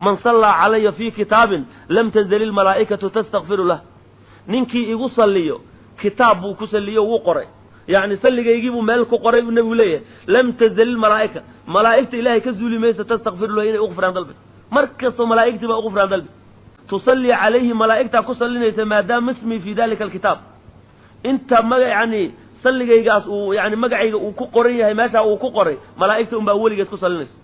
Man sallaa calaya fii kitaabin lam tazal ilmalaa'ikatu tastakfiru lah. Ninkii igu salliyo kitaab buu ku salliyo, wuu qoray, yacni salligaygiibuu meel ku qoray buu nebigu leeyahay. Lam tazal ilmalaa'ika, malaa'igta ilaahay ka zuuli maysa, tastakfiru lah, inay uqufraan dalbi. Mar kastoo malaa'igtii baa uqufraan dalbi, tusallii calayhi, malaa'igtaa ku sallinaysa, maadaama ismii fii dalika alkitaab, inta maga yani salligaygaas uu yani magacayga uu ku qoran yahay meeshaa uu ku qoray, malaa'igta unbaa weligeed ku sallinaysa.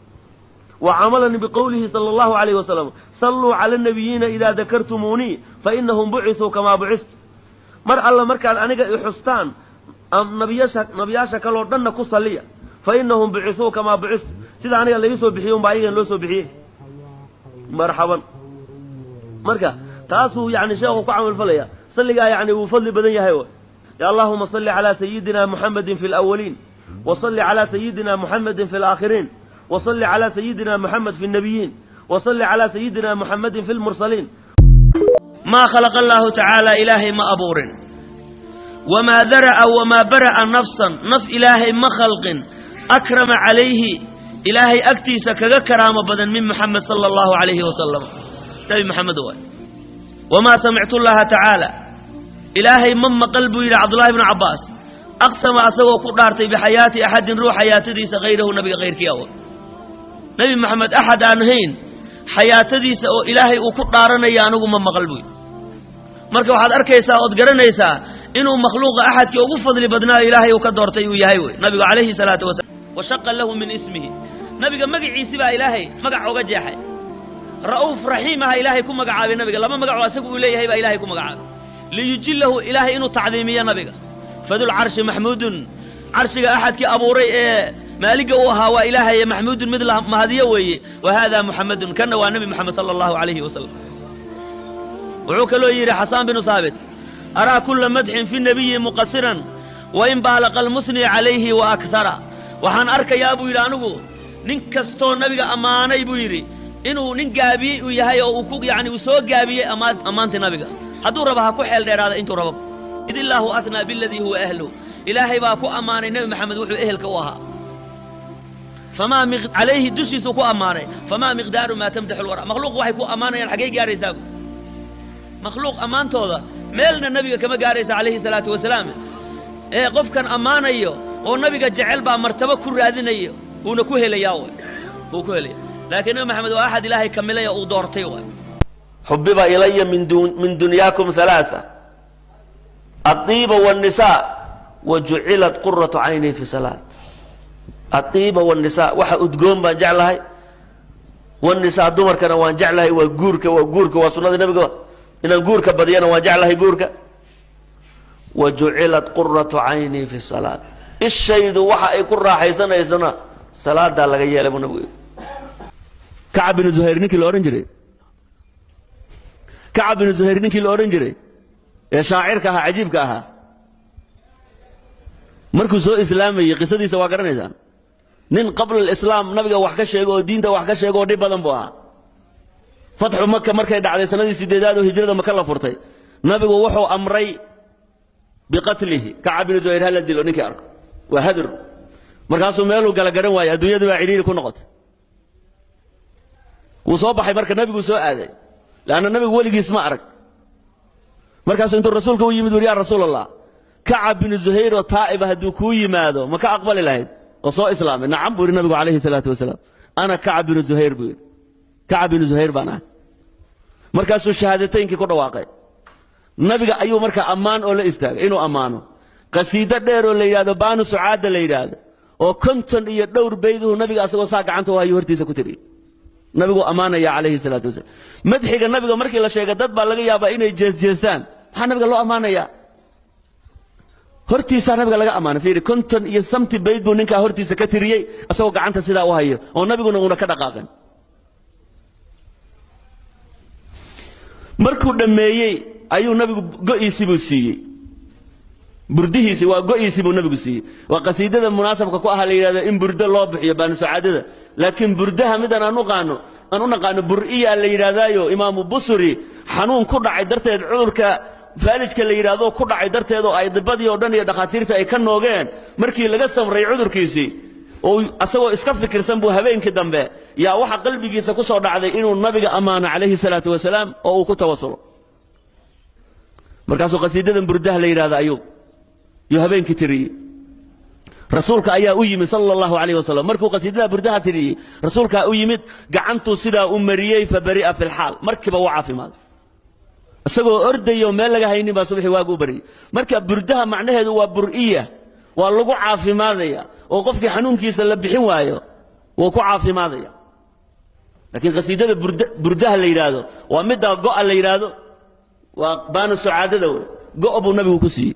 Wa camalan biqowlihi sala allahu alayhi wasalam: salluu cala nabiyiina idaa dakartumuunii fa inahum bucisuu kamaa bucistu. Mar alla markaad aniga i xustaan, nabiyasha nabiyaasha kaloo dhanna ku salliya, fa inahum bucisuu kamaa bucistu, sida aniga laga soo bixiyey unbaa ayagan loo soo bixiyey. Marxaban. Marka taasuu yani sheekhu ku camalfalaya, salligaa yani wuu fadli badan yahay. Ya allahuma salli calaa sayidina muxamedin fi alawaliin, wa salli calaa sayidina muxamedin fi alaakhiriin, wa salli calaa sayidina muxamed fi nnabiyiin, wa salli calaa sayidina muxamedin fi lmursaliin. Maa khalaqa allaahu tacaala, ilaahay ma abuurin, wamaa dara'a wamaa bara'a nafsan, naf ilaahay ma khalqin, akrama calayhi, ilaahay agtiisa kaga karaamo badan, min Muxamed sala allahu calayhi wasalam, Nebi Maxamed waay. Wamaa samictu llaha tacaala, ilaahay ma maqal buu yidhi Cabdullahi bnu Cabbaas, aqsama, asagoo ku dhaartay, bixayaati axadin, ruux xayaatadiisa, hayrahu, nabiga hayrkii awo. Nebi Maxamed axad aan ahayn xayaatadiisa oo ilaahay uu ku dhaaranaya anigu ma maqal buu yidhi. Marka waxaad arkaysaa ood garanaysaa inuu makhluuqa axadkii ugu fadli badnaayo ilaahay uu ka doortay uu yahay wey nabigu calayhi salaatu wasalam. Washaqa lahu min ismihi, nabiga magaciisi baa ilaahay magac oga jeexay. Ra'uuf raxiim aha ilaahay ku magacaabay nabiga, laba magacoo asagu uu leeyahay baa ilaahay ku magacaabay, liyujilahu, ilaahay inuu tacdiimiyo nabiga. Fadulcarshi maxmuudun, carshiga axadkii abuuray ee maaliga uu ahaa waa ilaahaye, maxmuudun, mid la mahadiyo weeye. Wa haadaa Muxamedun, kanna waa Nebi Moxamed sala allahu calayhi wasalam. Wuxuu kaloo yidhi Xasaan binu Saabit: araa kulla madxin fi nabiyi muqasiran, wain baalaqa almusni calayhi wa akhara. Waxaan arkayaa buu yidhi anigu nin kastoo nabiga ammaanay buu yidhi inuu nin gaabiyey uu yahay oo uu ku yacni uu soo gaabiyey ammaantii nabiga, hadduu raba ha ku xeel dheeraada intuu rabo. Id illaahu atnaa biladii huwa ahluh, ilaahay baa ku ammaanay Nebi Maxamed wuxuu ehelka u ahaa. Famaa calayhi, dushiisuu ku ammaanay. Famaa miqdaaru maa tamdaxu lwara, makhluuq waxay ku ammaanayaan xaggay gaaraysaa? Bu makhluuq ammaantooda meelna nabiga kama gaaraysa calayhi salaatu wasalaam. Ee qofkan ammaanayo oo nabiga jecel baa martabo ku raadinayo, wuuna ku helayaa way, wuu ku helaya. Laakiin Nebi Maxamed waa axad ilaahay kamilay oo uu doortay waay. Xubiba ilaya min dunyaakum halaaa: adiiba wاnnisaa, wa jucilat quratu cayni fi salaat. Adiiba wاnnisaa, waxa udgoon baan jeclahay, wanisaa, dumarkana waan jeclahay. Waa guurka, waa guurka, waa sunnada nabiga inaan guurka badiyana waan jeclahay guurka. Wa jucilat quratu caynii fi salaat, ishaydu waxa ay ku raaxaysanaysona salaadaa laga yeelay buu nabigu yidhi. Kacab binu Zuhayr ninkii la odhan jiray, Kacab binu Zuhayr ninkii la odhan jiray ee shaacirka ahaa, cajiibka ahaa, markuu soo islaamayey qisadiisa waa garanaysaan. Nin qabla alislaam nabiga wax ka sheego oo diinta wax ka sheego oo dhib badan buu ahaa. Fatxu Maka markay dhacday sanadii 8aad oo hijrada Maka la furtay, nabigu wuxuu amray biqatlihi. Kacab binu Zuhayr hala dilo ninkii arko, waa hadur. Markaasuu meeluu gala garan waayey, adduunyadii baa cidhiiri ku noqotay. Wuu soo baxay, marka nabiguu soo aaday, leanna nabigu weligiis ma arag. Markaasuu intuu rasuulka u yimid wuri: yaa rasuul Allah, Kacab binu Zuhayr oo taa'iba hadduu kuu yimaado ma ka aqbali lahayd oo soo islaamay? Nacam, buu yidhi nabigu calayhi salaatu wasalaam. Ana Kacab binu Zuhayr, buu yidhi, Kacab binu Zuhayr baan ahay. Markaasuu shahaadataynkii ku dhawaaqay. Nabiga ayuu marka ammaan oo la istaagay inuu ammaano, qasiido dheer oo la yidhahdo Baanu Sucaadda la yidhaahdo oo 50 iyo dhowr bayduhu nabiga asagoo saa gacanta u hayuu hortiisa ku tiriyey. Nabigu ammaanaya calayhi salaatu wasalaam. Madxiga nabiga markii la sheega dad baa laga yaabaa inay jeesjeestaan: maxaa nabiga loo ammaanayaa? Hortiisaa nabiga laga ammaanay. Fiiri, 50 iyo samti bayd buu ninkaa hortiisa ka tiriyey asagoo gacanta sidaa u hayo oo nabiguna uuna ka dhaqaaqin. Markuu dhammeeyey ayuu nabigu go'iisii buu siiyey, burdihiisi waa go'iisii buu nabigu siiyey. Waa qasiidada munaasabka ku ah la yidhahdo in burdo loo bixiyo Baanu Sacaadada, laakiin burdaha midaan aan uqaano aan u naqaano bur'iyaa la yidhahdaayo. Imaamu Busri xanuun ku dhacay darteed, cudurka faalijka la yidhaahdo ku dhacay darteed, oo ay dibadii oo dhan iyo dhakhaatiirta ay ka noogeen, markii laga samray cudurkiisii Oo asagoo iska fikirsan buu habeenkii dambe yaa waxa qalbigiisa ku soo dhacday inuu nabiga ammaano calayhi salaatu wasalaam oo uu ku tawasulo. Markaasuu qasiidadan burdaha la yidhahda ayuu yuu habeenkii tiriyey. Rasuulka ayaa u yimid sala allahu calayh wasalam. Markuu qasiidada burdaha tiriyey, rasuulkaa u yimid, gacantuu sidaa u mariyey, fa bari'a fi lxaal, markiiba wuu caafimaaday. Isagoo ordayo meel laga haynin baa subaxii waagu u baryey. Marka burdaha macnaheedu waa bur'iya, waa lagu caafimaadaya, oo qofkii xanuunkiisa la bixin waayo wuu ku caafimaadaya. Laakiin qasiidada burdaha la yidhaahdo waa middaa go'a la yidhaahdo, waa baanu sucaadada wey, go' buu nabigu ku siiyey.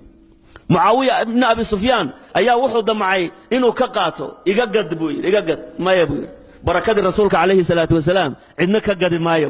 Mucaawiya ibni Abi Sufyaan ayaa wuxuu damcay inuu ka qaato. "Iga gad," buu yidhi, "iga gad." "Maya," buu yidhi, "barakadii rasuulka calayhi salaatu wasalaam cidna ka gadi maayo."